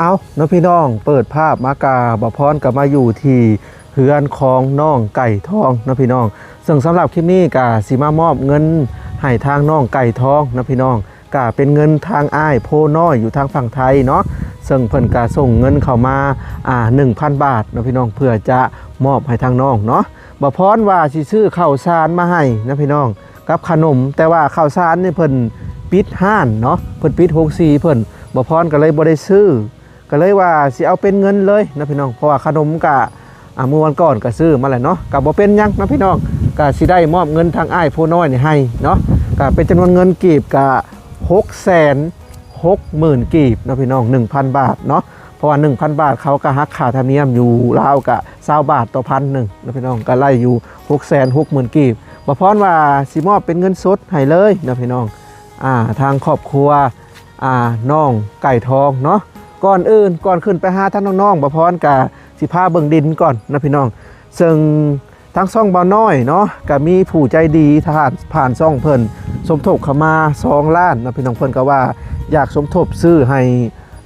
ເອົາເນາະພີ່ນ້ອງ, ເປີດພາບມາກະ ບ່າວພອນກໍມາຢູ່ທີ່ເຮືອນຂອງນ້ອງໄກ່ທອງເນາະພີ່ນ້ອງ. ເຊິ່ງສຳລັບຄລິບນີ້ກໍຊິມາມອບເງິນໃຫ້ທາງນ້ອງໄກ່ທອງເນາະພີ່ນ້ອງ, ກໍເປັນເງິນທາງອ້າຍໂພນ້ອຍຢູ່ທາງຝັ່ງໄທເນາະ. ເຊິ່ງເພິ່ນກໍສົ່ງເງິນເຂົ້າມາ ອ່າ ໜຶ່ງພັນບາດເນາະພີ່ນ້ອງ, ເພື່ອຈະມອບໃຫ້ທາງນ້ອງເນາະ. ບ່າວພອນວ່າຊິຊື້ເຂົ້າສານມາໃຫ້ເນາະພີ່ນ້ອງ ກັບຂະໜົມ, ແຕ່ວ່າເຂົ້າສານນີ້ເພິ່ນປິດຮ້ານເນາະ, ເພິ່ນປິດໂຮງສີເພິ່ນ, ບ່າວພອນກໍເລີຍບໍ່ໄດ້ຊື້, ກໍເລີຍວ່າຊິເອົາເປັນເງິນເລີຍເນາະພີ່ນ້ອງ, ເພາະວ່າຂະໜົມກະ ອ່າ ມື້ວັນກ່ອນກໍຊື້ມາແລ້ວເນາະ, ກໍບໍ່ເປັນຫຍັງເນາະພີ່ນ້ອງ, ກໍຊິໄດ້ມອບເງິນທາງອ້າຍໂພນ້ອຍນີ້ໃຫ້ເນາະ, ກໍເປັນຈຳນວນເງິນກີບກະຫົກແສນຫົກໝື່ນກີບເນາະພີ່ນ້ອງ, ໜຶ່ງພັນບາດເນາະ. ເພາະວ່າໜຶ່ງພັນບາດ ເຂົາກໍຫັກຄ່າທຳນຽມຢູ່ລາວກະຊາວບາດຕໍ່ພັນໜຶ່ງເນາະພີ່ນ້ອງ, ກໍໄລ່ຢູ່ຫົກແສນຫົກໝື່ນກີບ. ບ່າວພອນວ່າຊິມອບເປັນເງິນສົດໃຫ້ເລີຍເນາະພີ່ນ້ອງ, ອ່າ ທາງຄອບຄົວ ອ່າ ນ້ອງໄກ່ທອງເນາະ. ກ່ອນອື່ນ ກ່ອນຂຶ້ນໄປຫາທາງນ້ອງໆ ບ່າວພອນກະຊິພາເບິ່ງດິນກ່ອນເນາະພີ່ນ້ອງ. ເຊິ່ງທາງຊ່ອງບ່າວນ້ອຍເນາະ ກະມີຜູ້ໃຈດີ ທາງຜ່ານຊ່ອງເພິ່ນ ສົມທົບເຂົ້າມາສອງລ້ານເນາະພີ່ນ້ອງ, ເພິ່ນກໍວ່າຢາກສົມທົບຊື້ໃຫ້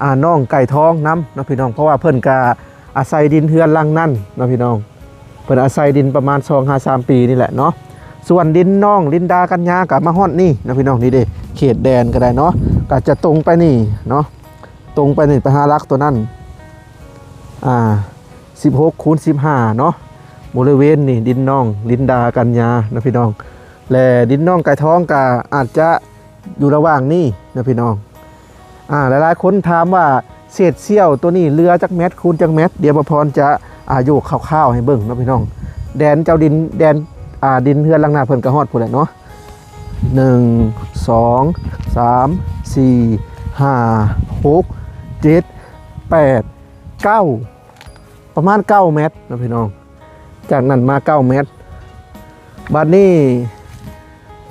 ອ່າ ນ້ອງໄກ່ທອງນຳເນາະພີ່ນ້ອງ, ເພາະວ່າເພິ່ນກະອາໄສດິນເຮືອນຫຼັງນັ້ນເນາະພີ່ນ້ອງ, ເພິ່ນອາໄສດິນປະມານສອງຫາສາມປີນີ້ແຫຼະເນາະ. ສ່ວນດິນນ້ອງລິນດາກັນຍາກໍມາຮອດນີ້ເນາະພີ່ນ້ອງ, ນີ້ເດ້ ເຂດແດນກໍໄດ້ເນາະ, ກໍຈະຕົງໄປນີ້ເນາະ, ຕົງໄປນີ້ໄປຫາຫຼັກຕົວນັ້ນ ອ່າ ສິບຫົກຄູນສິບຫ້າເນາະ. ບໍລິເວນນີ້ດິນນ້ອງລິນດາກັນຍາເນາະພີ່ນ້ອງ, ແລະ ດິນນ້ອງໄກ່ທອງກໍອາດຈະຢູ່ລະຫວ່າງນີ້ເນາະພີ່ນ້ອງ. ອ່າ ຫຼາຍໆຄົນຖາມວ່າເສດສ່ຽວຕົວນີ້ເຫຼືອຈັກແມັດ ຄູນຈັກແມັດ, ດຽວບ່າວພອນຈະ ອ່າ ໂຍກຄ່າວໆໃຫ້ເບິ່ງເນາະພີ່ນ້ອງ. ແດນເຈົ້າດິນ ແດນ ອ່າ ດິນເຮືອນຫຼັງໜ້າເພິ່ນກໍຮອດພຸ້ນແຫຼະເນາະ, ໜຶ່ງ ສອງ ສາມ ສີ່ ຫ້າ ຫົກ ເຈັດ ແປດ ເກົ້າ ປະມານເກົ້າແມັດເນາະພີ່ນ້ອງ, ຈາກນັ້ນມາເກົ້າແມັດ. ບາດນີ້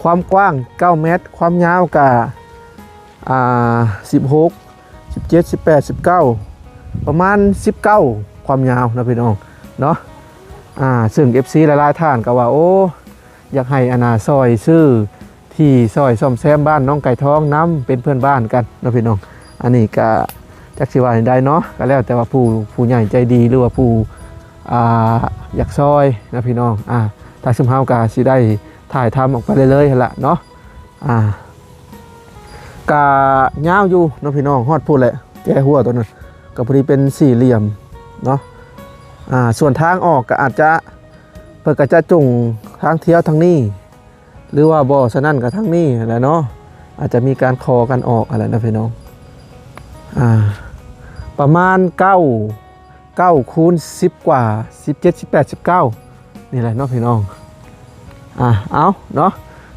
ຄວາມກວ້າງເກົ້າແມັດ, ຄວາມຍາວກະ ອ່າ ສິບຫົກ ສິບເຈັດ ສິບແປດ ສິບເກົ້າ ປະມານສິບເກົ້າ ຄວາມຍາວເນາະພີ່ນ້ອງເນາະ. ອ່າ ເຊິ່ງເອັຟຊີຫຼາຍໆທ່ານກໍວ່າ ໂອ້ ຢາກໃຫ້ອັນນ່າຊ່ອຍຊື້ທີ່ ຊ່ອຍສ້ອມແຊມບ້ານນ້ອງໄກ່ທອງນຳ, ເປັນເພື່ອນບ້ານກັນເນາະພີ່ນ້ອງ. ອັນນີ້ກະຈັກຊິວ່າແນວໃດເນາະ, ກໍແລ້ວແຕ່ວ່າຜູ້ ຜູ້ໃຫຍ່ໃຈດີ ຫຼືວ່າຜູ້ ອ່າ ຢາກຊ່ອຍເນາະພີ່ນ້ອງ. ອ່າ ທາງຊຸມເຮົາກໍຊິໄດ້ຖ່າຍທຳອອກໄປເລື້ອຍໆຫັ້ນລະເນາະ. ອ່າ ກະຍາວຢູ່ເນາະພີ່ນ້ອງ, ຮອດພຸ້ນແຫຼະ, ແຈຫົວຕົວນັ້ນກໍພໍດີເປັນສີ່ຫຼ່ຽມເນາະ. ອ່າ ສ່ວນທາງອອກກໍອາດຈະ ເພິ່ນກໍຈະຈົ່ງທາງທ່ຽວທາງນີ້ ຫຼືວ່າບໍ່ສະນັ້ນກໍທາງນີ້ຫັ້ນແຫຼະເນາະ, ອາດຈະມີການຂໍກັນອອກຫັ້ນແຫຼະເນາະພີ່ນ້ອງ. ອ່າ ປະມານເກົ້າ ເກົ້າຄູນສິບກວ່າ ສິບເຈັດ ສິບແປດ ສິບເກົ້າ ນີ້ແຫຼະເນາະພີ່ນ້ອງ. ອ່າ ເອົາເນາະ,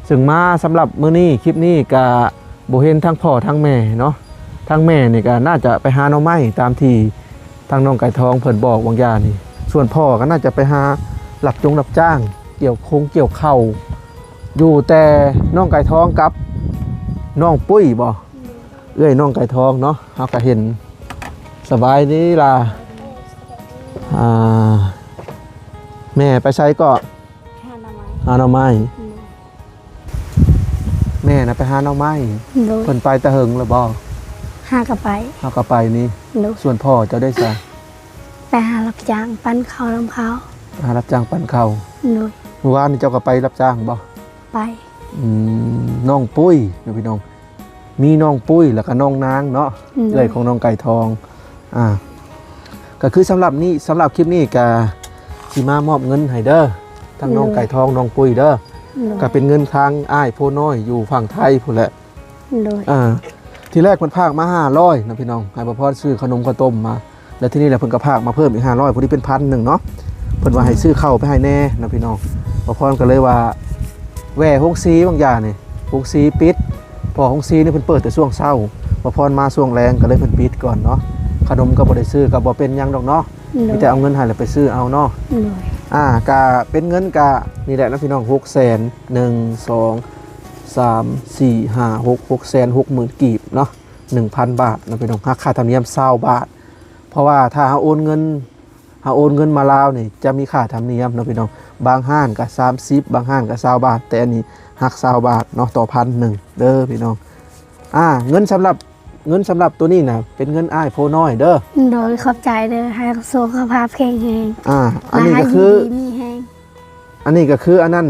ເຊິ່ງມາສຳລັບມື້ນີ້ ຄລິບນີ້ກະບໍ່ເຫັນທັງພໍ່ທັງແມ່ເນາະ. ທັງແມ່ນີ້ກະໜ້າຈະໄປຫາໜໍ່ໄມ້ຕາມທີ່ທາງນ້ອງໄກ່ທອງເພິ່ນບອກຫວ່າງຢ່ານີ້, ສ່ວນພໍ່ກໍໜ້າຈະໄປຫາຮັບຈົງຮັບຈ້າງ ກ່ຽວຄົງກ່ຽວເຂົ້າ. ຢູ່ແຕ່ນ້ອງໄກ່ທອງກັບນ້ອງປຸ້ຍບໍ? ເອື້ອຍນ້ອງໄກ່ທອງເນາະ, ເຮົາກໍເຫັນ. ສະບາຍດີຫຼ້າ. ອ່າ ແມ່ໄປໃສເກາະ? ຫາໜໍ່ໄມ້. ຫາໜໍ່ໄມ້. ໂດຍ. ແມ່ນະໄປຫາໜໍ່ໄມ້. ໂດຍ. ເພິ່ນໄປແຕ່ເຫິງແລ້ວບໍ? ຫາກໍໄປ. ຫາກໍໄປນີ້. ໂດຍ. ສ່ວນພໍ່ເຈົ້າໄດ້ຊະ? ໄປຫາຮັບຈ້າງປັ້ນເຂົ້ານຳເຂົາ. ໄປຫາຮັບຈ້າງປັ້ນເຂົ້າ. ໂດຍ. ມື້ວານນີ້ເຈົ້າກໍໄປຮັບຈ້າງບໍ? ໄປ. ອືມ ນ້ອງປຸ້ຍເນາະພີ່ນ້ອງ, ມີນ້ອງປຸ້ຍ ແລ້ວກໍນ້ອງນາງເນາະ. ໂດຍ. ເອື້ອຍຂອງນ້ອງໄກ່ທອງ. ອ່າ ກໍຄືສຳລັບນີ້ ສຳລັບຄລິບນີ້ກໍຊິມາມອບເງິນໃຫ້ເດີ ທັງນ້ອງ ໂດຍ ໄກ່ທອງ ນ້ອງປຸ້ຍເດີ. ໂດຍ. ກໍເປັນເງິນທາງອ້າຍໂພນ້ອຍຢູ່ຝັ່ງໄທພຸ້ນແຫຼະ. ໂດຍ. ອ່າ ທີແລກເພິ່ນຝາກມາຫ້າຮ້ອຍນະພີ່ນ້ອງ, ໃຫ້ບ່າວພອນຊື້ຂະໜົມເຂົ້າຕົ້ມມາ, ແລ້ວທີນີ້ແຫຼະເພິ່ນກໍຝາກມາເພີ່ມອີກຫ້າຮ້ອຍ ພໍດີເປັນພັນໜຶ່ງເນາະ. ເພິ່ນວ່າໃຫ້ຊື້ເຂົ້າໄປໃຫ້ແດ່ນະພີ່ນ້ອງ. ບ່າວພອນກໍເລີຍວ່າແວ່ໂຮງສີບາງຢ່ານີ້ ໂຮງສີປິດ, ເພາະໂຮງສີນີ້ເພິ່ນເປີດແຕ່ຊ່ວງເຊົ້າ, ບ່າວພອນມາຊ່ວງແລງກໍເລີຍເພິ່ນປິດກ່ອນເນາະ. ຂະໜົມກໍບໍ່ໄດ້ຊື້ ກໍບໍ່ເປັນຫຍັງດອກເນາະ. ໂດຍ. ມີແຕ່ເອົາເງິນໃຫ້ແລ້ວໄປຊື້ເອົາເນາະ. ໂດຍ. ອ່າ ກະເປັນເງິນກະນີ້ແຫຼະເນາະພີ່ນ້ອງ, ຫົກແສນ ໜຶ່ງ ສອງ ສາມ ສີ່ ຫ້າ ຫົກ ຫົກແສນຫົກໝື່ນກີບເນາະ, ໜຶ່ງພັນບາດເນາະພີ່ນ້ອງ, ຫັກຄ່າທຳນຽມຊາວບາດ. ເພາະວ່າຖ້າເຮົາໂອນເງິນ ເຮົາໂອນເງິນມາລາວນີ້ ຈະມີຄ່າທຳນຽມເນາະພີ່ນ້ອງ, ບາງຮ້ານກະສາມສິບ ບາງຮ້ານກະຊາວບາດ, ແຕ່ອັນນີ້ຫັກຊາວບາດເນາະ ຕໍ່ພັນໜຶ່ງເດີພີ່ນ້ອງ. ອ່າ ເງິນສຳລັບ ເງິນສຳລັບໂຕນີ້ນະ ເປັນເງິນອ້າຍໂພນ້ອຍເດີ. ໂດຍ ຂອບໃຈເດີ. ໃຫ້ສຸຂະພາບແຂງແຮງ. ອ່າ ອັນນີ້ກໍຄື ແລະໃຫ້ຢູ່ດີມີແຮງ. ອັນນີ້ກໍຄືອັນນັ້ນ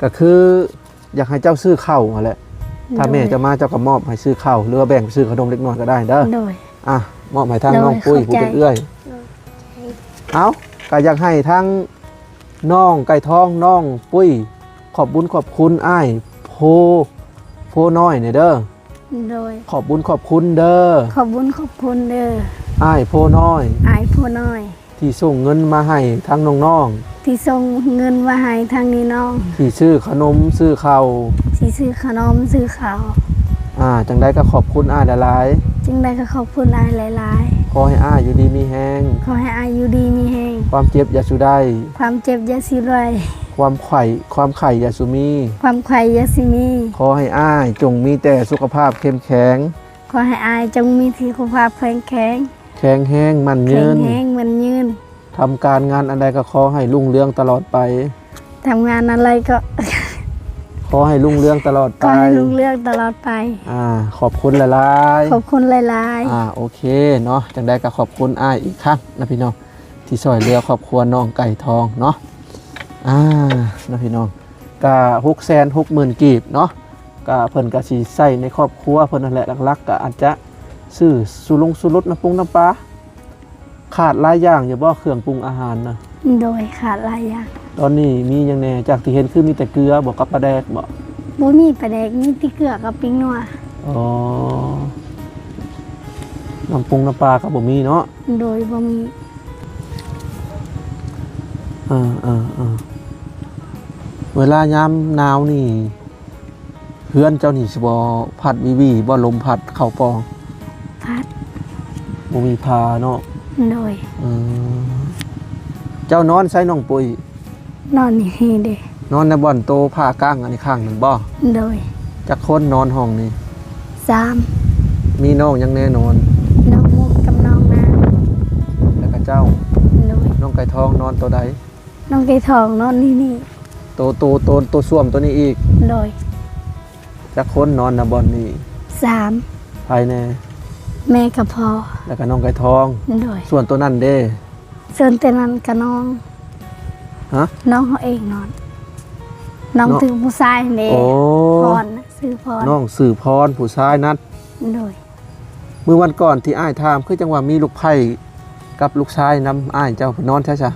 ກໍຄືຢາກໃຫ້ເຈົ້າຊື້ເຂົ້າຫັ້ນແຫຼະ. ໂດຍ ຖ້າແມ່ເຈົ້າມາ ເຈົ້າກໍມອບໃຫ້ຊື້ເຂົ້າ ຫຼືວ່າແບ່ງໄປຊື້ຂະໜົມເລັກນ້ອຍກໍໄດ້ເດີ. ໂດຍ ອ່ະ ມອບໃຫ້ທາງ ໂດຍ ນ້ອງປຸ້ຍ ຂອບໃຈ ຜູ້ເປັນເອື້ອຍ. ເອົາ ກໍຢາກໃຫ້ທາງນ້ອງໄກ່ທອງ ນ້ອງປຸ້ຍ ຂອບບຸນຂອບຄຸນອ້າຍໂພ ໂພນ້ອຍນີ້ເດີ. ໂດຍ ຂອບບຸນຂອບຄຸນເດີ. ຂອບບຸນຂອບຄຸນເດີ ອ້າຍໂພນ້ອຍ ອ້າຍໂພນ້ອຍ ທີ່ສົ່ງເງິນມາໃຫ້ທາງນ້ອງໆ ທີ່ສົ່ງເງິນມາໃຫ້ທາງນ້ອງໆ ທີ່ຊື້ຂະໜົມຊື້ເຂົ້າ ທີ່ຊື້ຂະໜົມຊື້ເຂົ້າ. ອ່າ ຈັ່ງໃດກໍຂອບຄຸນອ້າຍຫຼາຍໆ. ຈັ່ງໃດກໍຂອບຄຸນອ້າຍຫຼາຍໆ. ຂໍໃຫ້ອ້າຍຢູ່ດີມີແຮງ. ຂໍໃຫ້ອ້າຍຢູ່ດີມີແຮງ. ຄວາມເຈັບຢ່າສູ່ໄດ້. ຄວາມເຈັບຢ່າສູ່ໄດ້. ຄວາມໄຂ້ ຄວາມໄຂ້ຢ່າສູ່ມີ. ຄວາມໄຂ້ຢ່າສູ່ມີ. ຂໍໃຫ້ອ້າຍຈົ່ງມີແຕ່ສຸຂະພາບເຂັ້ມແຂງ. ຂໍໃຫ້ອ້າຍຈົ່ງມີສຸຂະພາບແຂງແຂງ. ແຂງແຮງໝັ້ນຍືນ. ແຂງແຮງໝັ້ນຍືນ. ທຳການງານອັນໃດກໍຂໍໃຫ້ລຸ່ງເຮືອງຕະຫຼອດໄປ. ທຳງານອັນໃດກໍ ຂໍໃຫ້ລຸ່ງເຮືອງຕະຫຼອດໄປ. ຂໍໃຫ້ລຸ່ງເຮືອງຕະຫຼອດໄປ. ອ່າ ຂອບຄຸນຫຼາຍໆ. ຂອບຄຸນຫຼາຍໆ. ອ່າ ໂອເຄເນາະ ຈັ່ງໃດກໍຂອບຄຸນອ້າຍອີກຄັ້ງນະພີ່ນ້ອງ ທີ່ຊ່ວຍເຫຼືອຄອບຄົວນ້ອງໄກ່ທອງເນາະ. ອ່າ ເນາະພີ່ນ້ອງ ກະຫົກແສນຫົກໝື່ນກີບເນາະ ກະເພິ່ນກະຊິໃຊ້ໃນຄອບຄົວເພິ່ນນັ້ນແຫຼະ. ຫຼັກໆ ກະອາດຈະຊື້ຊູລົງຊູລົດ ນ້ຳປຸງນ້ຳປາ. ຂາດຫຼາຍຢ່າງຢູ່ບໍ່ ເຄື່ອງປຸງອາຫານນະ? ໂດຍ ຂາດຫຼາຍຢ່າງ. ຕອນນີ້ມີຫຍັງແດ່? ຈາກທີ່ເຫັນຄືມີແຕ່ເກືອບໍ່ ກັບປາແດກບໍ່? ບໍ່ມີປາແດກ ມີແຕ່ເກືອກັບປິງນົວ. ອໍ ນ້ຳປຸງນ້ຳປາກໍບໍ່ມີເນາະ? ໂດຍ ບໍ່ມີ. ເອີໆໆ ເວລາຍາມໜາວນີ້ ເຮືອນເຈົ້ານີ້ຊິບໍ່ພັດວີໆບໍ່ ລົມພັດເຂົ້າປ່ອງ? ພັດ. ບໍ່ມີຜ້າເນາະ? ໂດຍ. ເອີ ເຈົ້ານອນໃສນ້ອງປຸ້ຍ? ນອນຢູ່ນີ້ເດ້. ນອນໃນບ່ອນໂຕຜ້າກາງອັນນີ້ຂ້າງນັ້ນບໍ່? ໂດຍ. ຈັກຄົນນອນຫ້ອງນີ້? ສາມ. ມີນ້ອງຫຍັງແດ່ນອນ? ນ້ອງມຸກກັບນ້ອງນາງ. ແລ້ວກະເຈົ້າ? ໂດຍ. ນ້ອງໄກ່ທອງນອນໂຕໃດ? ນ້ອງໄກ່ທອງນອນຢູ່ນີ້. ໂຕ ໂຕ ໂຕ ໂຕສ້ວມໂຕນີ້ອີກ? ໂດຍ. ຈັກຄົນນອນນະບ່ອນນີ້? ສາມ. ໃຜແດ່? ແມ່ກັບພໍ່. ແລ້ວກະນ້ອງໄກ່ທອງ? ໂດຍ. ສ່ວນໂຕນັ້ນເດ? ສ່ວນໂຕນັ້ນກະນ້ອງ. ຮະ? ນ້ອງເຮົາເອງນອນ. ນ້ອງ ນ້ອງຖືກຜູ້ຊາຍຫັ້ນເດ. ໂອ້ ພອນ ຊື່ພອນ. ນ້ອງຊື່ພອນ ຜູ້ຊາຍນັ້ນ. ໂດຍ. ມື້ວັນກ່ອນທີ່ອ້າຍຖາມ ຄືຈັ່ງວ່າມີລູກໃພ້ກັບລູກຊາຍນຳອ້າຍເຈົ້າ ເພິ່ນນອນໃສຊະ?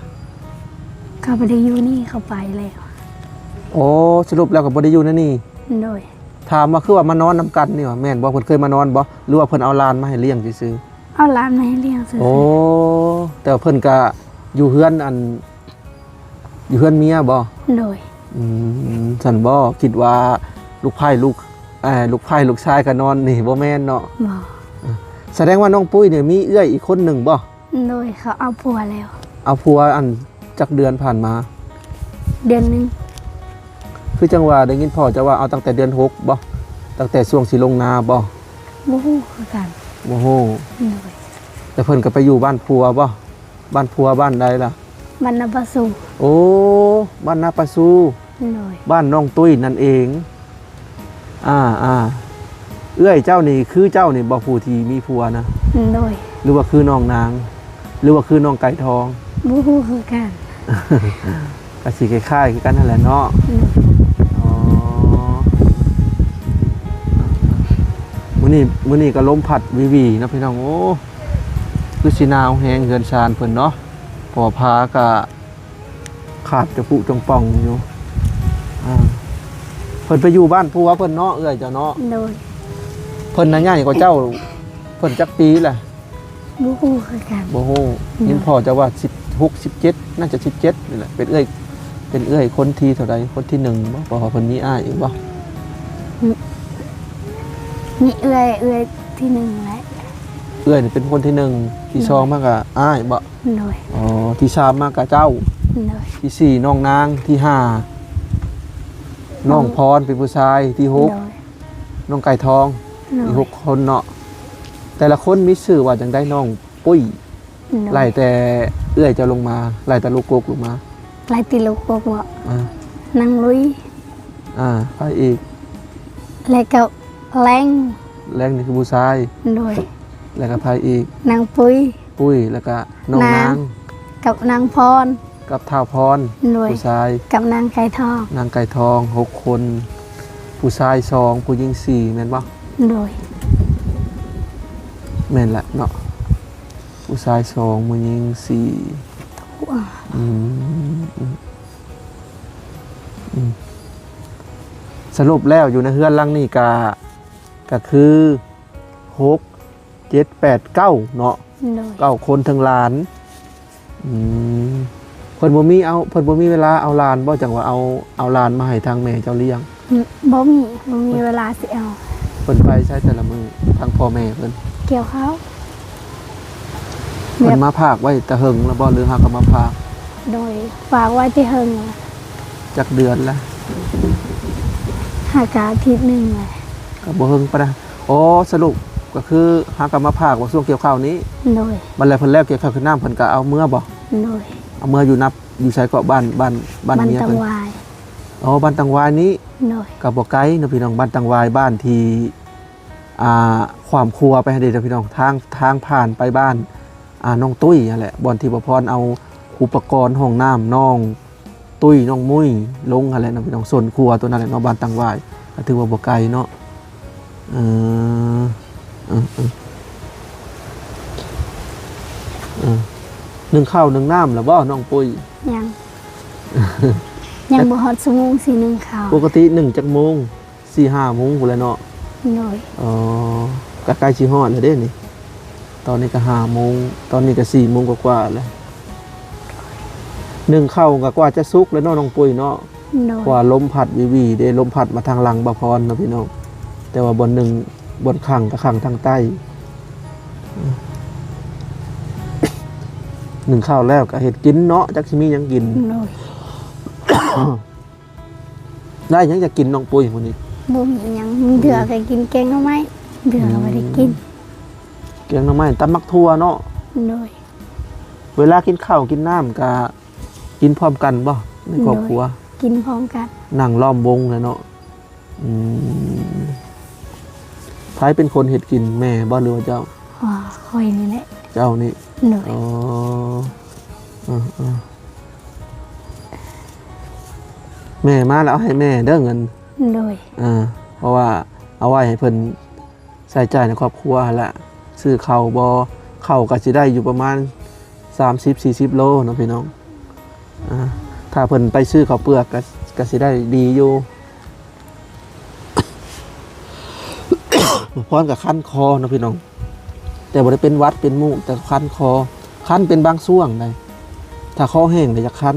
ເຂົາບໍ່ໄດ້ຢູ່ນີ້ ເຂົາໄປແລ້ວ. ໂອ້ ສະຫຼຸບແລ້ວກໍບໍ່ໄດ້ຢູ່ໃນນີ້? ໂດຍ. ຖາມວ່າຄືວ່າມານອນນຳກັນນີ້ຫວາ ແມ່ນບໍ່? ເພິ່ນເຄີຍມານອນບໍ່ ຫຼືວ່າເພິ່ນເອົາຫຼານມາໃຫ້ລ້ຽງຊື່ໆ? ເອົາຫຼານມາໃຫ້ລ້ຽງຊື່ໆ. ໂອ້ ແຕ່ວ່າເພິ່ນກະຢູ່ເຮືອນ ອັນ ຢູ່ເຮືອນເມຍບໍ່? ໂດຍ. ອືມ ຊັ້ນບໍ່ ຄິດວ່າລູກໃພ້ລູກ ເອີ ລູກໃພ້ລູກຊາຍກໍນອນນີ້ ບໍ່ແມ່ນເນາະ? ບໍ່. ສະແດງວ່ານ້ອງປຸ້ຍນີ້ມີເອື້ອຍອີກຄົນໜຶ່ງບໍ່? ໂດຍ ເຂົາເອົາຜົວແລ້ວ. ເອົາຜົວ ອັນ ຈັກເດືອນຜ່ານມາ? ເດືອນໜຶ່ງ. ຄືຈັ່ງວ່າໄດ້ຍິນພໍ່ເຈົ້າວ່າເອົາຕັ້ງແຕ່ເດືອນຫົກບໍ່? ຕັ້ງແຕ່ຊ່ວງຊິລົງນາບໍ່? ບໍ່ຮູ້ຄືກັນ. ບໍ່ຮູ້. ໂດຍ. ແລ້ວເພິ່ນກໍໄປຢູ່ບ້ານຜົວບໍ່? ບ້ານຜົວບ້ານໃດລະ? ບ້ານນາປາຊູ. ໂອ້ ບ້ານນາປາຊູ. ໂດຍ. ບ້ານນ້ອງຕຸ້ຍນັ້ນເອງ. ອ່າໆ ເອື້ອຍເຈົ້ານີ້ຄືເຈົ້ານີ້ບໍ່ ຜູ້ທີ່ມີຜົວນະ? ໂດຍ. ຫຼືວ່າຄືນ້ອງນາງ ຫຼືວ່າຄືນ້ອງໄກ່ທອງ? ບໍ່ຮູ້ຄືກັນ. ກະຊິຄ້າຍໆຄືກັນຫັ້ນແຫຼະເນາະ. ໂດຍ. ອໍ ມື້ນີ້ ມື້ນີ້ກໍລົມພັດວີໆເນາະພີ່ນ້ອງ. ໂອ້ ຄືຊິໜາວແຮງເຮືອນຊານເພິ່ນເນາະ ເພາະວ່າຜ້າກະຂາດຈະປຸຈະປອງຢູ່. ອ່າ ເພິ່ນໄປຢູ່ບ້ານຜົວເພິ່ນເນາະ ເອື້ອຍເຈົ້າເນາະ? ໂດຍ. ເພິ່ນນະໃຫຍ່ກວ່າເຈົ້າ ເພິ່ນຈັກປີລະ? ບໍ່ຮູ້ຄືກັນ. ບໍ່ຮູ້. ໂດຍ. ຍິນພໍ່ເຈົ້າວ່າສິບຫົກ ສິບເຈັດ ໜ້າຈະສິບເຈັດນີ້ແຫຼະ. ເປັນເອື້ອຍ ເປັນເອື້ອຍຄົນທີເທົ່າໃດ? ຄົນທີໜຶ່ງບໍ່? ເພາະວ່າເພິ່ນມີອ້າຍອີກບໍ່? ມີ ມີເອື້ອຍ ເອື້ອຍທີໜຶ່ງແຫຼະ. ເອື້ອຍນີ້ເປັນຄົນທີໜຶ່ງ. ທີສອງ ໂດຍ ມາກະອ້າຍບໍ່? ໂດຍ. ອໍ ທີສາມມາກະເຈົ້າ. ໂດຍ. ທີສີ່ນ້ອງນາງ. ທີຫ້ານ້ອງ ໂດຍ ພອນ ເປັນຜູ້ຊາຍ. ທີຫົກ ໂດຍ ນ້ອງໄກ່ທອງ. ໂດຍ. ມີຫົກຄົນເນາະ. ແຕ່ລະຄົນມີຊື່ວ່າຈັ່ງໃດ ນ້ອງ? ປຸ້ຍ. ໂດຍ. ໄລ່ແຕ່ເອື້ອຍເຈົ້າລົງມາ ໄລ່ແຕ່ລູກກົກລົງມາ. ໄລ່ແຕ່ລູກກົກເບາະ? ອ່າ ນາງລຸຍ. ອ່າ ໃຜອີກ? ແລ້ວກໍແລງ. ແລງນີ້ຄືຜູ້ຊາຍ ໂດຍ ແລ້ວກໍໃຜອີກ? ນາງປຸ້ຍ ປຸ້ຍ ແລ້ວກໍນ້ອງນາງ ນາງ ກັບນາງພອນ ກັບທ້າວພອນ ໂດຍ ຜູ້ຊາຍ ກັບນາງໄກ່ທອງ ນາງໄກ່ທອງ ຫົກຄົນ ຜູ້ຊາຍສອງ ຜູ້ຍິງສີ່ ແມ່ນບໍ່? ໂດຍ ແມ່ນແຫຼະເນາະ ຜູ້ຊາຍສອງ ຜູ້ຍິງສີ່ ອືມ ອືມ ອືມ ສະຫຼຸບແລ້ວຢູ່ໃນເຮືອນຫຼັງນີ້ກະ ກະຄື ຫົກ ເຈັດ ແປດ ເກົ້າ ເນາະ ໂດຍ ເກົ້າຄົນ ທັງຫຼານ ອືມ ເພິ່ນບໍ່ມີເອົາ ເພິ່ນບໍ່ມີເວລາເອົາຫຼານບໍ່? ຈັ່ງວ່າເອົາ ເອົາຫຼານມາໃຫ້ທາງແມ່ເຈົ້າລ້ຽງ? ອືມ ບໍ່ມີ ບໍ່ມີເວລາຊິເອົາ. ເພິ່ນໄປໃສແຕ່ລະມື້ ທາງພໍ່ແມ່ເພິ່ນ? ກ່ຽວເຂົ້າ. ເພິ່ນມາຝາກໄວ້ແຕ່ເຫິງແລ້ວບໍ່ ຫຼືຫາກໍມາຝາກ? ໂດຍ ຝາກໄວ້ແຕ່ເຫິງແລ້ວ. ຈັກເດືອນລະ? ຫາກະອາທິດໜຶ່ງແຫຼະ. ກໍບໍ່ເຫິງປານໃດ. ອໍ ສະຫຼຸບກໍຄືຫາກໍມາຝາກວ່າຊ່ວງກ່ຽວເຂົ້ານີ້? ໂດຍ. ບັດແລ້ວເພິ່ນແລ້ວກ່ຽວເຂົ້າກ່ຽວນ້ຳ ເພິ່ນກໍເອົາເມືອບໍ່? ໂດຍ. ເອົາເມືອຢູ່ນຳ ຢູ່ໃສເກາະ ບ້ານ ບ້ານ ບ້ານເມຍເພິ່ນ? ບ້ານຕັງຫວາຍ. ອໍ ບ້ານຕັງຫວາຍນີ້? ໂດຍ. ກໍບໍ່ໄກເນາະພີ່ນ້ອງ ບ້ານຕັງຫວາຍ ບ້ານທີ່ ອ່າ ຂວາມຂົວໄປຫັ້ນເດ້ພີ່ນ້ອງ ທາງ ທາງຜ່ານໄປບ້ານ ອ່າ ນ້ອງຕຸ້ຍຫັ້ນແຫຼະ ບ່ອນທີ່ບ່າວພອນເອົາອຸປະກອນຫ້ອງນ້ຳນ້ອງຕຸ້ຍ ນ້ອງມຸ້ຍລົງຫັ້ນແຫຼະເນາະພີ່ນ້ອງ ສົ້ນຂົວຕົວນັ້ນແຫຼະເນາະ ບ້ານຕັງຫວາຍ ກໍຖືວ່າບໍ່ໄກເນາະ. ເອີ ເອີ ເອີ ເອີ ໜຶ້ງເຂົ້າໜຶ້ງນ້ຳແລ້ວບໍ່ນ້ອງປຸ້ຍ? ຍັງ ຍັງບໍ່ຮອດຊົ່ວໂມງຊິໜຶ້ງເຂົ້າ. ປົກກະຕິໜຶ້ງຈັກໂມງ? ສີ່ຫ້າໂມງພຸ້ນແຫຼະເນາະ. ໂດຍ. ອໍ ກໍໃກ້ຊິຮອດແລ້ວເດ້ນີ້ ຕອນນີ້ກໍຫ້າໂມງ ຕອນນີ້ກໍສີ່ໂມງກວ່າໆແລ້ວ. ໜຶ້ງເຂົ້າກໍກວ່າຈະສຸກແລ້ວເນາະນ້ອງປຸ້ຍເນາະ. ໂດຍ. ເພາະວ່າລົມພັດວີໆເດ້ ລົມພັດມາທາງຫຼັງບ່າວພອນເນາະພີ່ນ້ອງ ແຕ່ວ່າບ່ອນໜຶ້ງ ບ່ອນຂັງກໍຂັງທາງໃຕ້. ໜຶ້ງເຂົ້າແລ້ວກໍເຮັດກິນເນາະ ຈັກຊິມີຫຍັງກິນ. ໂດຍ. ໄດ້ຫຍັງຈະກິນນ້ອງປຸ້ຍມື້ນີ້? ບໍ່ມີຫຍັງ ບາງເທື່ອກໍກິນແກງໜໍ່ໄມ້ ບາງເທື່ອກໍບໍ່ໄດ້ກິນ. ອືມ ແກງໜໍ່ໄມ້ ຕຳໝາກຖົ່ວເນາະ. ໂດຍ. ເວລາກິນເຂົ້າກິນນ້ຳກະກິນພ້ອມກັນບໍ່ໃນຄອບຄົວ? ໂດຍ ກິນພ້ອມກັນ ນັ່ງລ້ອມວົງແຫຼະເນາະ. ອືມ ໃຜເປັນຄົນເຮັດກິນ ແມ່ບໍ່ ຫຼືວ່າເຈົ້າ? ອໍ ຂ້ອຍນີ້ແຫຼະ. ເຈົ້ານີ້? ໂດຍ. ອໍ ເອີໆ ແມ່ມາແລ້ວເອົາໃຫ້ແມ່ເດີເງິນ. ໂດຍ. ເອີ ເພາະວ່າເອົາໄວ້ໃຫ້ເພິ່ນໃຊ້ຈ່າຍໃນຄອບຄົວຫັ້ນແຫຼະ ຊື້ເຂົ້າບໍ່ ເຂົ້າກໍຊິໄດ້ຢູ່ປະມານສາມສິບສີ່ສິບໂລເນາະພີ່ນ້ອງ. ອ່າ ຖ້າເພິ່ນໄປຊື້ເຂົ້າເປືອກກໍ ກໍຊິໄດ້ດີຢູ່. ພອນກໍຄັນຄໍເນາະພີ່ນ້ອງ ແຕ່ບໍ່ໄດ້ເປັນຫວັດເປັນມູກ ແຕ່ຄັນຄໍ ຄັນເປັນບາງຊ່ວງໃດ໋ ຖ້າຄໍແຫ້ງແລ້ວຢາກຄັນ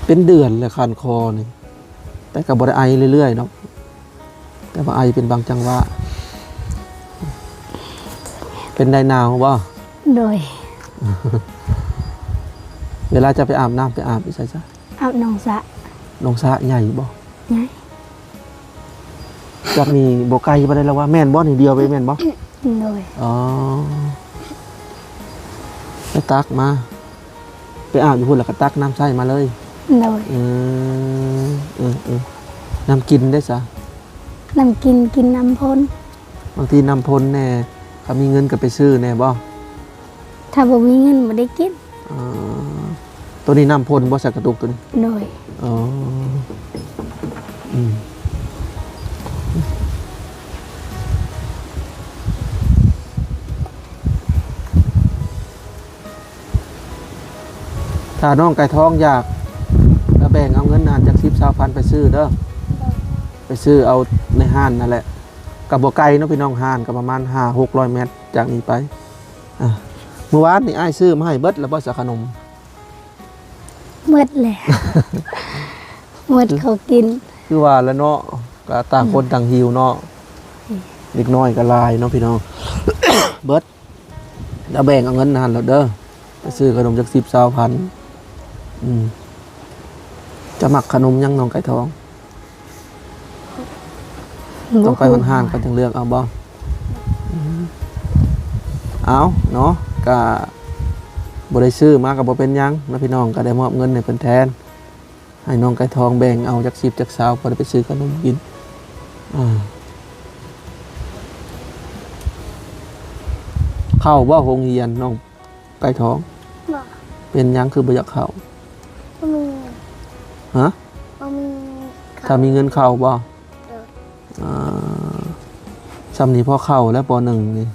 ເປັນເດືອນແລ້ວຄັນຄໍນີ້ ແຕ່ກໍບໍ່ໄດ້ໄອເລື້ອຍໆດອກ ແຕ່ວ່າໄອເປັນບາງຈັງຫວະ. ເປັນໄດ ໜາວບໍ່? ໂດຍ. ເວລາຈະໄປອາບນ້ຳ ໄປອາບຢູ່ໃສຊະ? ອາບໜອງສະ. ໜອງສະໃຫຍ່ບໍ່? ໃຫຍ່. ຈາກນີ້ບໍ່ໄກປານໃດລະວ່າ ແມ່ນບໍ່? ນີ້ດຽວໄປແມ່ນບໍ່? ໂດຍ. ອໍ ໄປຕັກມາ ໄປອາບຢູ່ພຸ້ນ ແລ້ວກໍຕັກນ້ຳໃຊ້ມາເລີຍ. ໂດຍ. ເອີ ເອີ ເອີ ນ້ຳກິນເດ້ຊະ? ນ້ຳກິນ ກິນນ້ຳພົ້ນ. ບາງທີນ້ຳພົ້ນແດ່ ຄັນມີເງິນກໍໄປຊື້ແດ່ບໍ່? ຖ້າບໍ່ມີເງິນບໍ່ໄດ້ກິນ. ອໍ ໂຕນີ້ນ້ຳພົ້ນບໍ່ ໃສ່ກະຕຸກໂຕນີ້? ໂດຍ. ອໍ ອືມ ຖ້ານ້ອງໄກ່ທອງຢາກ ກໍແບ່ງເອົາເງິນຫັ້ນຈັກສິບຊາວພັນໄປຊື້ເດີ. ໂດຍ. ໄປຊື້ເອົາໃນຮ້ານນັ້ນແຫຼະ ກໍບໍ່ໄກເນາະພີ່ນ້ອງ ຮ້ານກໍປະມານຫ້າຫົກຮ້ອຍແມັດຈາກນີ້ໄປ. ອ່າ ມື້ວານນີ້ອ້າຍຊື້ມາໃຫ້ເບິດແລ້ວບໍ່ຊະຂະໜົມ? ເບິດແລ້ວ ເບິດເຂົາກິນ. ຄືວ່າແຫຼະເນາະ ກໍຕ່າງຄົນ ອືມ ຕ່າງຫິວເນາະ. ອືມ ເດັກນ້ອຍກໍຫຼາຍເນາະພີ່ນ້ອງ. ເບິດ ແລ້ວແບ່ງເອົາເງິນຫັ້ນໂລດເດີ ໄປຊື້ຂະໜົມຈັກສິບຊາວພັນ. ອືມ ຈະມັກຂະໜົມຫຍັງນ້ອງໄກ່ທອງ? ຕ້ອງໄປຮ້ານໆ ກໍຈຶ່ງເລືອກເອົາບໍ່? ອືມ ເອົາເນາະ ກະບໍ່ໄດ້ຊື້ມາກໍບໍ່ເປັນຫຍັງເນາະພີ່ນ້ອງ ກໍໄດ້ມອບເງິນໃຫ້ເພິ່ນແທນ ໃຫ້ນ້ອງໄກ່ທອງແບ່ງເອົາຈັກສິບຈັກຊາວ ພໍໄດ້ໄປຊື້ຂະໜົມກິນ. ອ່າ ເຂົ້າບໍ່ໂຮງຮຽນນ້ອງໄກ່ທອງ? ບໍ່. ເປັນຫຍັງຄືບໍ່ຢາກເຂົ້າ? ບໍ່ມີເງິນ. ຮະ? ບໍ່ມີເງິນເຂົ້າ. ຖ້າມີເງິນເຂົ້າບໍ່? ໂດຍ. ອ່າ ຊ່ຳນີ້ພໍເຂົ້າແລ້ວ ປໍໜຶ່ງນີ້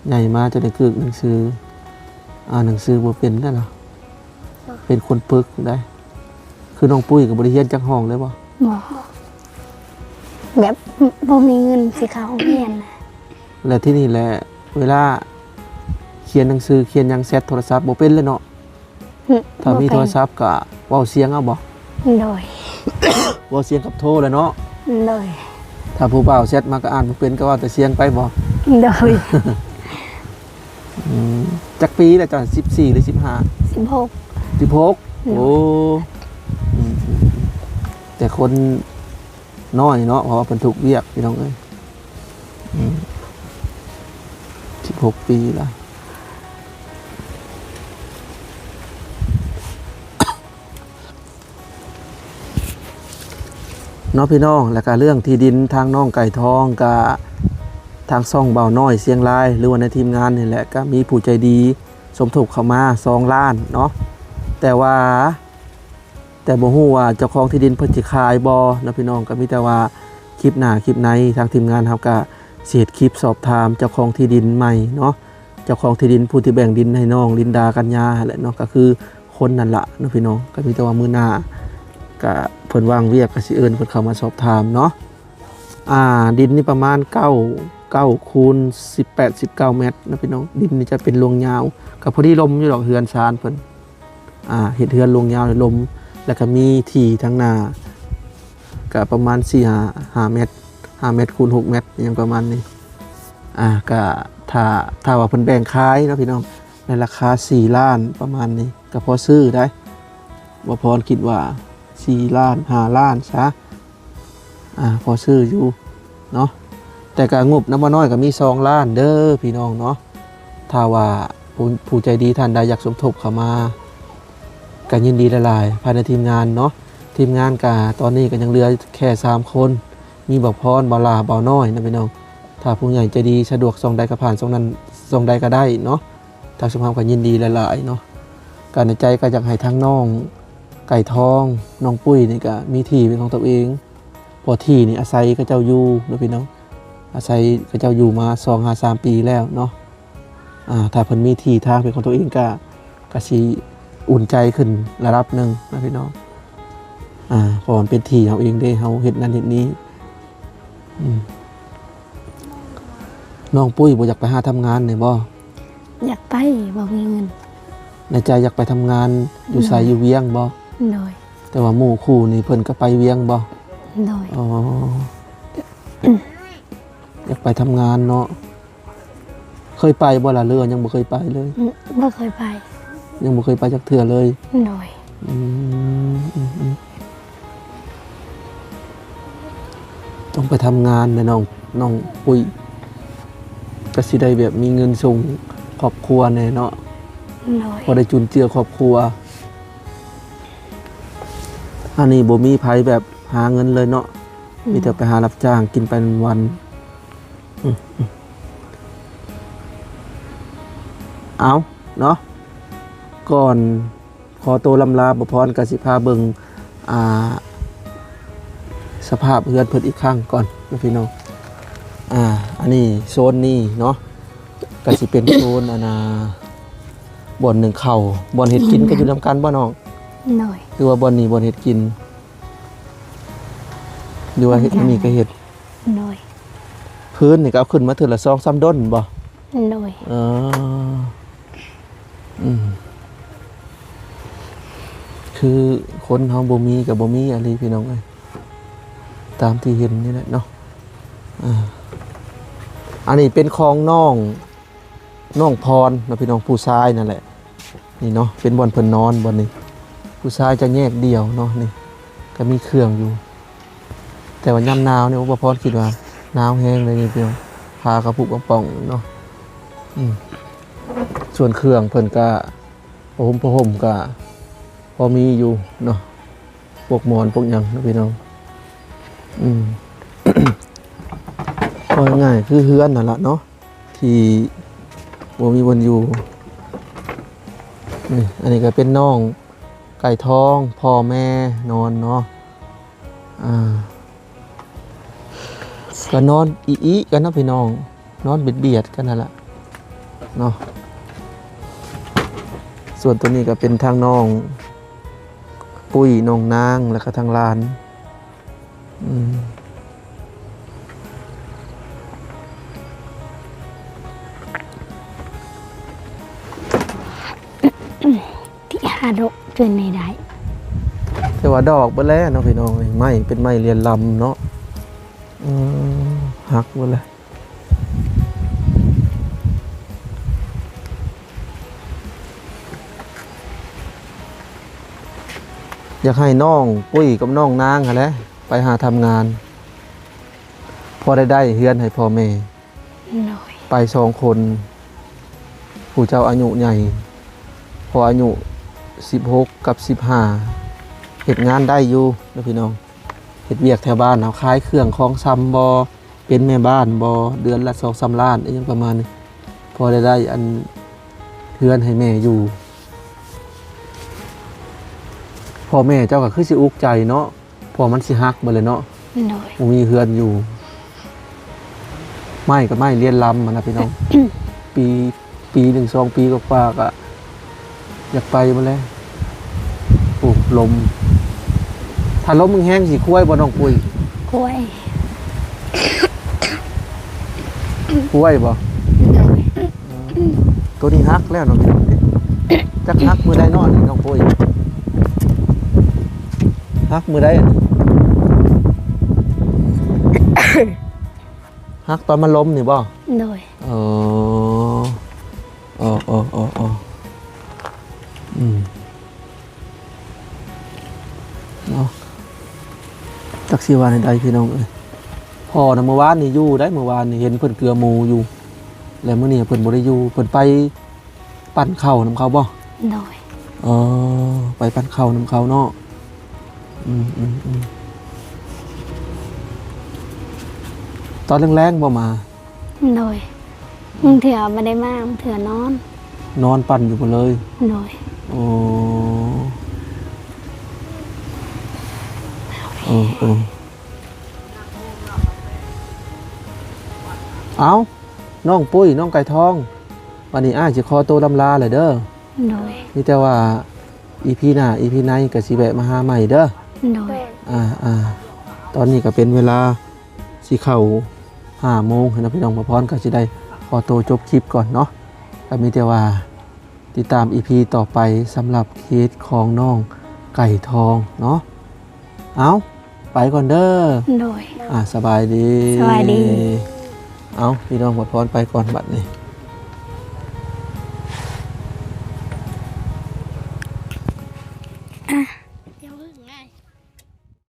ໃຫຍ່ມາຈະໄດ້ກຶກໜັງສື ອ່ານໜັງສືບໍ່ເປັນແລ້ວລະ. ເປັນຄົນປຶກໄດ໋. ຄືນ້ອງປຸ້ຍກໍບໍ່ໄດ້ຮຽນຈັກຫ້ອງເລີຍບໍ່? ບໍ່. ແບບບໍ່ມີເງິນຊິເຂົ້າໂຮງຮຽນນະ. ແລ້ວທີນີ້ແຫຼະ ເວລາຂຽນໜັງສື ຂຽນຫຍັງ ແຊັດໂທລະສັບບໍ່ເປັນເລີຍເນາະ? ອືມ ຖ້າມີ ບໍ່ເປັນ ໂທລະສັບກໍເວົ້າສຽງເອົາບໍ່? ໂດຍ. ເວົ້າສຽງກັບໂທແຫຼະເນາະ? ໂດຍ. ຖ້າຜູ້ບ່າວແຊັດມາກໍອ່ານບໍ່ເປັນ ກໍເວົ້າແຕ່ສຽງໄປບໍ່? ໂດຍ. ອືມ ຈັກປີແລ້ວເຈົ້າ? ສິບສີ່ ຫຼື ສິບຫ້າ? ສິບຫົກ. ສິບຫົກ? ໂດຍ. ໂອ້ ອືມ ແຕ່ຄົນນ້ອຍເນາະ ເພາະວ່າເພິ່ນທຸກວຽກ ພີ່ນ້ອງເອີຍ. ອືມ ສິບຫົກປີລະ ເນາະພີ່ນ້ອງ. ແລ້ວກະເລື່ອງທີ່ດິນທາງນ້ອງໄກ່ທອງ ກະທາງຊ່ອງບ່າວນ້ອຍຊຽງລາຍ ຫຼືວ່າໃນທີມງານນີ້ແຫຼະ ກະມີຜູ້ໃຈດີສົມທົບເຂົ້າມາສອງລ້ານເນາະ. ແຕ່ວ່າ ແຕ່ບໍ່ຮູ້ວ່າເຈົ້າຂອງທີ່ດິນເພິ່ນຊິຂາຍບໍ່ເນາະພີ່ນ້ອງ. ກໍມີແຕ່ວ່າຄລິບໜ້າຄລິບໃນ ທາງທີມງານເຮົາກໍຊິເຮັດຄລິບສອບຖາມເຈົ້າຂອງທີ່ດິນໃໝ່ເນາະ, ເຈົ້າຂອງທີ່ດິນ ຜູ້ທີ່ແບ່ງດິນໃຫ້ນ້ອງລິນດາກັນຍາຫັ້ນແຫຼະເນາະ, ກໍຄືຄົນນັ້ນລະເນາະພີ່ນ້ອງ. ກໍມີແຕ່ວ່າມື້ໜ້າ ກໍເພິ່ນວ່າງວຽກ ກໍຊິເອີ້ນເພິ່ນເຂົ້າມາສອບຖາມເນາະ. ອ່າ ດິນນີ້ປະມານເກົ້າ ເກົ້າຄູນສິບແປດ ສິບເກົ້າແມັດເນາະພີ່ນ້ອງ. ດິນນີ້ຈະເປັນລວງຍາວ ກໍພໍດີລົມຢູ່ດອກ ເຮືອນຊານເພິ່ນ. ອ່າ ເຮັດເຮືອນລວງຍາວໃນລົມ ແລ້ວກໍມີທີ່ທາງໜ້າ ກໍປະມານສີ່ຫ້າ ຫ້າແມັດ ຫ້າແມັດຄູນຫົກແມັດ ຫຍັງປະມານນີ້. ອ່າ ກໍຖ້າ ຖ້າວ່າເພິ່ນແບ່ງຂາຍເນາະພີ່ນ້ອງ ໃນລາຄາສີ່ລ້ານປະມານນີ້ ກໍພໍຊື້ໄດ໋. ບໍ່ພອນຄິດວ່າສີ່ລ້ານ ຫ້າລ້ານຊະ. ອ່າ ພໍຊື້ຢູ່ເນາະ, ແຕ່ກະງົບນຳບໍ່ນ້ອຍກໍມີສອງລ້ານເດີພີ່ນ້ອງເນາະ. ຖ້າວ່າຜູ້ ຜູ້ໃຈດີທ່ານໃດຢາກສົມທົບເຂົ້າມາ ກໍຍິນດີຫຼາຍໆ ພາຍໃນທີມງານເນາະ. ທີມງານກະຕອນນີ້ກໍຍັງເຫຼືອແຄ່ສາມຄົນ ມີບ່າວພອນ ບ່າວຫຼ້າ ບ່າວນ້ອຍນະພີ່ນ້ອງ. ຖ້າຜູ້ໃຫຍ່ໃຈດີສະດວກຊ່ອງໃດກໍຜ່ານຊ່ອງນັ້ນ ຊ່ອງໃດກໍໄດ້ເນາະ. ທາງຊຸມເຮົາກໍຍິນດີຫຼາຍໆເນາະ. ກໍໃນໃຈກໍຢາກໃຫ້ທາງນ້ອງໄກ່ທອງ ນ້ອງປຸ້ຍນີ້ກໍມີທີ່ເປັນຂອງຕົວເອງ ເພາະທີ່ນີ້ອາໄສເຂົາເຈົ້າຢູ່ເນາະພີ່ນ້ອງ, ອາໄສເຂົາເຈົ້າຢູ່ມາສອງຫາສາມປີແລ້ວເນາະ. ອ່າ ຖ້າເພິ່ນມີທີ່ທາງເປັນຂອງຕົວເອງກໍ ກໍຊິອຸ່ນໃຈຂຶ້ນລະດັບໜຶ່ງເນາະພີ່ນ້ອງ. ອ່າ ເພາະວ່າມັນເປັນທີ່ເຮົາເອງເດ້ ເຮົາເຮັດນັ້ນເຮັດນີ້. ອືມ ນ້ອງປຸ້ຍບໍ່ຢາກໄປຫາທຳງານແດ່ບໍ່? ຢາກໄປ ບໍ່ມີເງິນ. ໃນໃຈຢາກໄປທຳງານຢູ່ໃສ? ໂດຍ. ຢູ່ວຽງບໍ່? ໂດຍ. ແຕ່ວ່າໝູ່ຄູ່ນີ້ເພິ່ນກໍໄປວຽງບໍ່? ໂດຍ. ອໍ ຢາກໄປທຳງານເນາະ. ເຄີຍໄປບໍ່ລະ ຫຼືວ່າຍັງບໍ່ເຄີຍໄປເລີຍ? ອືມ ບໍ່ເຄີຍໄປ. ຍັງບໍ່ເຄີຍໄປຈັກເທື່ອເລີຍ? ໂດຍ. ອືມ ອືມ ອືມ ຕ້ອງໄປທຳງານແຫຼະນ້ອງ ນ້ອງປຸ້ຍ ກໍຊິໄດ້ແບບມີເງິນສົ່ງຄອບຄົວແດ່ເນາະ. ໂດຍ. ພໍໄດ້ຈຸນເຈືອຄອບຄົວ. ອັນນີ້ບໍ່ມີໃຜແບບຫາເງິນເລີຍເນາະ. ອືມ. ມີແຕ່ໄປຫາຮັບຈ້າງກິນໄປວັນໆ. ອືມ ເອົາເນາະ ກ່ອນ ຂໍໂຕລ່ຳລາ ບ່າວພອນກໍຊິພາເບິ່ງ ອ່າ ສະພາບເຮືອນເພິ່ນອີກຄັ້ງກ່ອນເນາະພີ່ນ້ອງ. ອ່າ ອັນນີ້ໂຊນນີ້ເນາະ ກໍຊິເປັນໂຊນ ອັນນ່າ ບ່ອນໜຶ່ງເຂົ້າ ບ່ອນເຮັດກິນ ແມ່ນ ກໍຢູ່ນຳກັນບໍ່ນ້ອງ? ໂດຍ. ຄືວ່າບ່ອນນີ້ບ່ອນເຮັດກິນ ຫຼືວ່າເຮັດ ອັນນີ້ກໍເຮັດ? ໂດຍ. ພື້ນນີ້ກໍເອົາຂຶ້ນມາເທື່ອລະສອງສາມດົນບໍ່? ໂດຍ. ເອີ ອືມ ຄືຄົນເຮົາບໍ່ມີກໍບໍ່ມີອີ່ຫຼີພີ່ນ້ອງເອີຍ ຕາມທີ່ເຫັນນີ້ແຫຼະເນາະ. ອ່າ ອັນນີ້ເປັນຂອງນ້ອງ ນ້ອງພອນເນາະພີ່ນ້ອງ ຜູ້ຊາຍນັ້ນແຫຼະ. ນີ້ເນາະ ເປັນບ່ອນເພິ່ນນອນ ບ່ອນນີ້ ຜູ້ຊາຍຈະແຍກດ່ຽວເນາະ. ນີ້ກໍມີເຄື່ອງຢູ່ ແຕ່ວ່າຍາມໜາວນີ້ ໂອ້ ບ່າວພອນຄິດວ່າໜາວແຮງເລີຍນີ້ພີ່ນ້ອງ ຜ້າກະປຸກກະປ່ອງເນາະ. ອືມ ສ່ວນເຄື່ອງເພິ່ນກະ ຜ້າຫົ່ມ ຜ້າຫົ່ມກະພໍມີຢູ່ເນາະ ພວກໝອນພວກຫຍັງເນາະພີ່ນ້ອງ. ອືມ ເວົ້າງ່າຍໆ ຄືເຮືອນນັ້ນລະເນາະ ທີ່ ບໍ່ມີບ່ອນຢູ່. ນີ້ ອັນນີ້ກໍເປັນນ້ອງໄກ່ທອງ ພໍ່ແມ່ນອນເນາະ. ອ່າ ກໍນອນອີ່ໆກັນເນາະພີ່ນ້ອງ, ນອນບຽດໆກັນຫັ້ນລະເນາະ. ສ່ວນຕົວນີ້ກໍເປັນທາງນ້ອງປຸ້ຍ ນ້ອງນາງ ແລ້ວກໍທາງຫຼານ. ອືມ ທີ່ຫາດອກຈົນໄດ້ ແຕ່ວ່າດອກເບິດແລ້ວເນາະພີ່ນ້ອງເອີຍ, ໄມ້ເປັນໄມ້ລຽນລຳເນາະ. ເອີ ຫັກເບິດແລ້ວ. ຢາກໃຫ້ນ້ອງປຸ້ຍກັບນ້ອງນາງຫັ້ນແຫຼະ ໄປຫາທຳງານ ພໍໄດ້ໄດ້ເຮືອນໃຫ້ພໍ່ແມ່. ໂດຍ ໄປສອງຄົນ, ຜູ້ເຈົ້າອາຍຸໃຫຍ່ ພໍອາຍຸສິບຫົກກັບສິບຫ້າ ເຮັດງານໄດ້ຢູ່ເດີພີ່ນ້ອງ. ເຮັດວຽກແຖວບ້ານເຮົາ ຂາຍເຄື່ອງຂອງຊຳບໍ ເປັນແມ່ບ້ານບໍ ເດືອນລະສອງສາມລ້ານ ອີ່ຫຍັງປະມານນີ້ ພໍໄດ້ໄດ້ອັນເຮືອນໃຫ້ແມ່ຢູ່. ພໍ່ແມ່ເຈົ້າກໍຄືຊິອຸກໃຈເນາະ ເພາະມັນຊິຫັກເບິດແລ້ວເນາະ. ໂດຍ ບໍ່ມີເຮືອນຢູ່. ໄມ້ກໍໄມ້ລຽນລຳຫັ້ນນະພີ່ນ້ອງ. ປີ ປີໜຶ່ງສອງປີກວ່າໆ ກໍຢາກໄປໝົດແລ້ວ. ໂອ້ ລົມ ຖ້າລົມແຮງໆ ຊິຄວາຍບໍ່ນ້ອງປຸ້ຍ? ຄວາຍ ຄວາຍບໍ່? ໂດຍ ໂຕນີ້ຫັກແລ້ວເນາະພີ່ນ້ອງເອີຍ. ຈັກຫັກມື້ໃດເນາະນີ້ນ້ອງປຸ້ຍ? ຫັກມື້ໃດອັນນີ້? ຫັກຕອນມັນລົມນີ້ບໍ່? ໂດຍ ເອີ ເອີ ເອີ ເອີ ເອີ ອືມ ເນາະ. ຈັກຊິວ່າແນວໃດພີ່ນ້ອງເອີຍ. ພໍ່ນະ ມື້ວານນີ້ຢູ່ໄດ໋, ມື້ວານນີ້ເຫັນເພິ່ນເກືອໝູຢູ່ ແລ້ວມື້ນີ້ເພິ່ນບໍ່ໄດ້ຢູ່, ເພິ່ນໄປ ປັ່ນເຂົ້ານຳເຂົາບໍ່? ໂດຍ ເອີ ໄປປັ່ນເຂົ້ານຳເຂົາເນາະ. ອືມ ອືມ ອືມ ຕອນແລງໆບໍ່ມາ? ໂດຍ ບາງເທື່ອບໍ່ໄດ້ມາ, ບາງເທື່ອນອນ ນອນປັ່ນຢູ່ພຸ້ນເລີຍ. ໂດຍ ໂອ້ ເອີ ເອີ ເອົ້າ ນ້ອງປຸ້ຍ ນ້ອງໄກ່ທອງ ບັດນີ້ອ້າຍຊິຂໍໂຕລ່ຳລາແລ້ວເດີ. ໂດຍ ມີແຕ່ວ່າອີພີໜ້າອີພີໃນກໍຊິແວະມາຫາໃໝ່ເດີ. ໂດຍ ອ່າໆ ຕອນນີ້ກໍເປັນເວລາຊິເຂົ້າຫ້າໂມງແລ້ວເນາະພີ່ນ້ອງ, ໝໍພອນກໍຊິໄດ້ຂໍໂຕຈົບຄລິບກ່ອນເນາະ. ກໍມີແຕ່ວ່າຕິດຕາມອີພີຕໍ່ໄປສຳລັບເຄສຂອງນ້ອງໄກ່ທອງເນາະ. ເອົ້າ ໄປກ່ອນເດີ. ໂດຍ ອ່າ ສະບາຍດີ ສະບາຍດີ. ເອົ້າ ພີ່ນ້ອງ ໝໍພອນໄປກ່ອນບັດນີ້. ອ່ະ